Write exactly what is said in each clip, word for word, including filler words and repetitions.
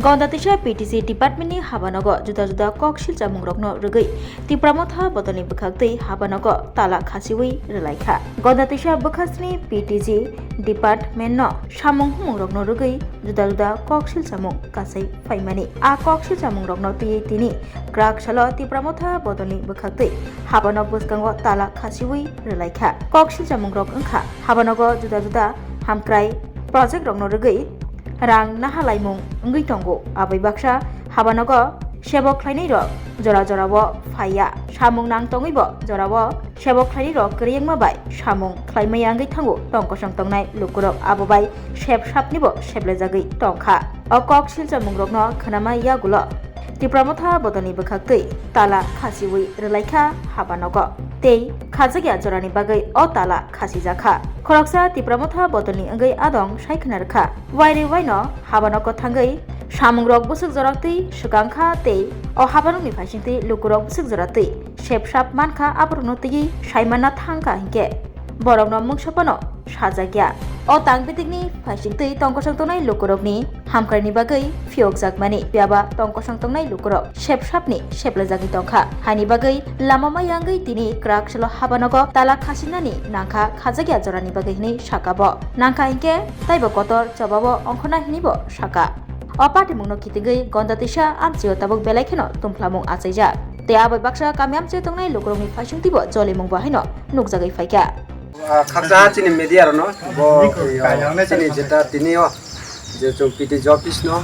Gonda tisa P T C department ni habanogo juda juda kok silchamungrokno rwgwi Tipra Motha bodolni bwkhaktwi habanogo tala khasiwi rwlaikha. Gonda tisa bwkhasni P T C department no samung humungrokno rwgwi juda juda kok silchamung kasai phaimani. A kok silchamungrokno twiwi tini kwrak salo Tipra Motha bodolni bwkhaktwi habanok bwskango tala khasiwi rwlaikha. Kok silchamungrok wngkha habanogo juda juda hamkrai projectrokno rwgwi rang nahalaimung wngwi tongo. Aboni baksa habanogo sebok khlainairok jora jorao phaiya. Samung nang tongwibo jorao sebok khlainairok kwrwi wngma bai samung khlaimaya wngwi thango tongkosong tongnai lukurok, abo bai sep sapnibo seplejagwi tongkha. O kok silchamungrokno khwnama yagulo Tipra Motha bodolni bwkhaktwi tala khasiwi rwlaikha habanogo tei khajakya jorani bagwi o tala khasijakha. Khoroksa Tipra Motha bodolni wngwi adong sai khna rwkha. Wairwi waino habanogo thangwi samungrok bwswk jora twi swkang kha tei o habanokni phaisingtwi lukurok bwswk jora twi sep sap mankha, aborokno twiwi saimanna thangkha hinkhe borokno mungsa phano sajakya. O tang bitikni phaisingtwi tongkosong tongnai lukurokni hamkraini bagwi phiyokjakmani, phiyaba tongkosong tongnai lukurok sep sapni seplajagwi tongkha. Haini bagwi lama maya wngwi tini kwrak salo habanogo tala khasinani nangkha, khajakya jorani bagwi hinwi saka bo. Nangkha hinkhe taibo kotor chobabo ongkhorna hinwibo saka. O patimungno khitingwi Gonda tisa amchio tabuk belai kheno tungphlamung achaijak. Tei aboni baksa kami amchio tongnai lukurokni phaisingtwibo jolimungbo haino nukjagwi phaikha. Ah, khaksa chini media rokno bo, eh, chini jeta tini o je chwng P T C office no,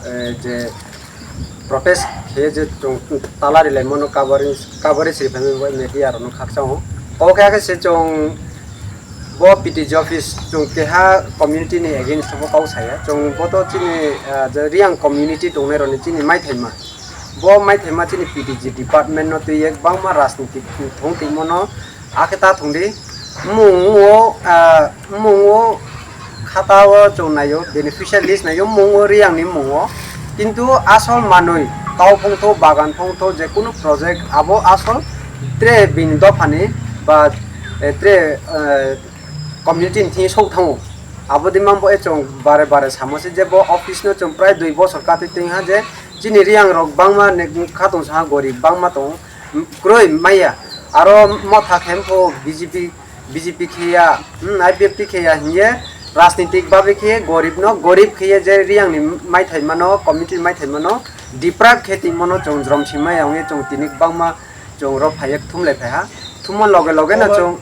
eh, je protest khe je chwng tala rilai mano kabari, kabari sri phai bo media rokno khaksa o. Kok khe khe se chwng bo P T C office chwng keha community ni against bo kok saya. Chwng bo to chini, ah, je Riang community tongnai rokni chini maithaima. Bo maithaima chini P T C department no twi ek bangma rajniti thung twi mano. Akhe ta thung di, mung o, ah, mung o khata o chwng naio, beneficial list naio, mung o Riang ni mung o. Kintu asol manwi kau phung tho, bagan phung tho, je kunu project abo asol tre bini dopha ni ba, eh, tre, eh, community ni thing sok thango. Abo di mambo e chwng bare bare samo se je bo office no chwng prai dui bosor katwi twi ha je chini Riang rok bangma ne khatung saha gorib bangma tongo. Kwrwi maya. Aro motha khe pho B J P, B J P khe ya, hmm, I P F T khe ya hiye rajnitik babe khe gorib no, gorib khe ye je Riang ni maithai mano, community maithai mano, deprive khe twi mano chwng jrom si maya wngye chwng tini bangma chwng ro phai ye thum lai phai ha. Thumma loge loge no chwng,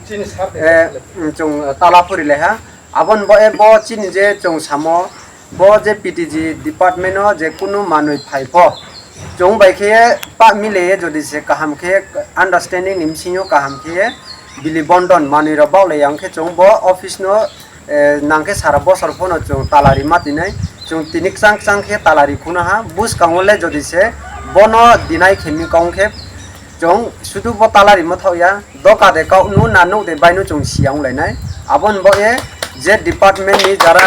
eh, chwng tala phuri lai ha. Aboni bo e bo chini je chwng samo, bo je P T G department o je kunu manwi phai pho, chwng bai khe pa mile jodi se kaham khe understanding ni bisingo kaham khe bili bondon manwi rok baulai ya, wngkhe chwng bo office no, eh, nangkhe sara bosor phano chwng talari ma tinai, chwng tini kchang kchang khe talari khuna ha, bwskango le jodi se bono dinai khe mi kong khe, chwng sudu bo talari ma thok ya. Doka de kok nu na nuk de bai nu chwng siya wng lai nai. Aboni bo e je department ni jara,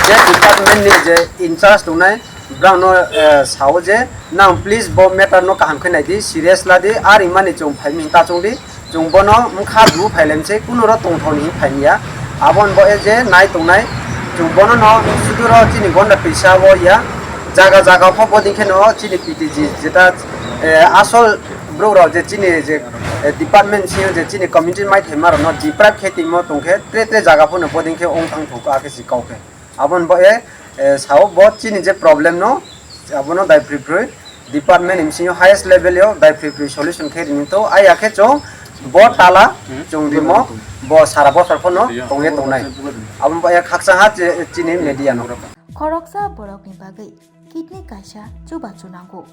je department ni je in charge tongnai, brao no, eh, sao je nang please bo matter no kaham khe nai di, serious la di, ar imani chwng phai mi ta chwng di, chwng bono mkha du phai lai mse, kuno ro tong thon hi phai ya. Aboni bo e je nai tongnai, chwng bono no sudu ro chini gonda pisa bo ya, jaga jaga pho boding khe no chini P T G jeta, eh, asol borok rok je chini je, eh, department sing je chini community mai thai ma rok no deprive khe timo tong khe tre tre jaga phano boding khe ong thang thok a khe si kau khe. Aboni bo e, eh, sao bo chini je problem no abono dai phri phri department ni bisingo highest level yo dai phri phri solution khe rini to ai ya khe chwng bo tala chwng rimo bo sara bosor phano tong ye tongnai. Aboni bo e khaksa ha che-, chini media no. Khoroksa borokni bagwi kidney kaisa chubachu nango.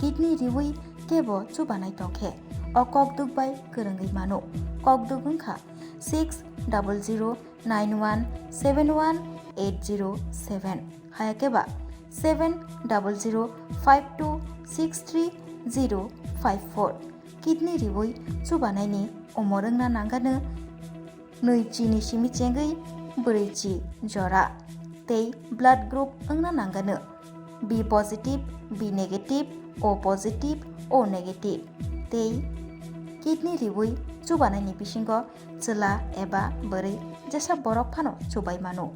Kidney riwi kebo chubanai tongkhe, o kokduk bai kwrwngwi mano. Kokduk wngkha six double zero nine one seven one eight zero seven, hayakhe ba seven double zero five two six three zero five four. Kidney riwi chubanaini umor wngna nangano nwi chini simi chengwi brwi chi jora tei blood group wngna nangano B positive, B negative, O positive, O negative tei kidney riwi chubanaini bisingo chwla eba bwrwi jesa borok phano chubai mano.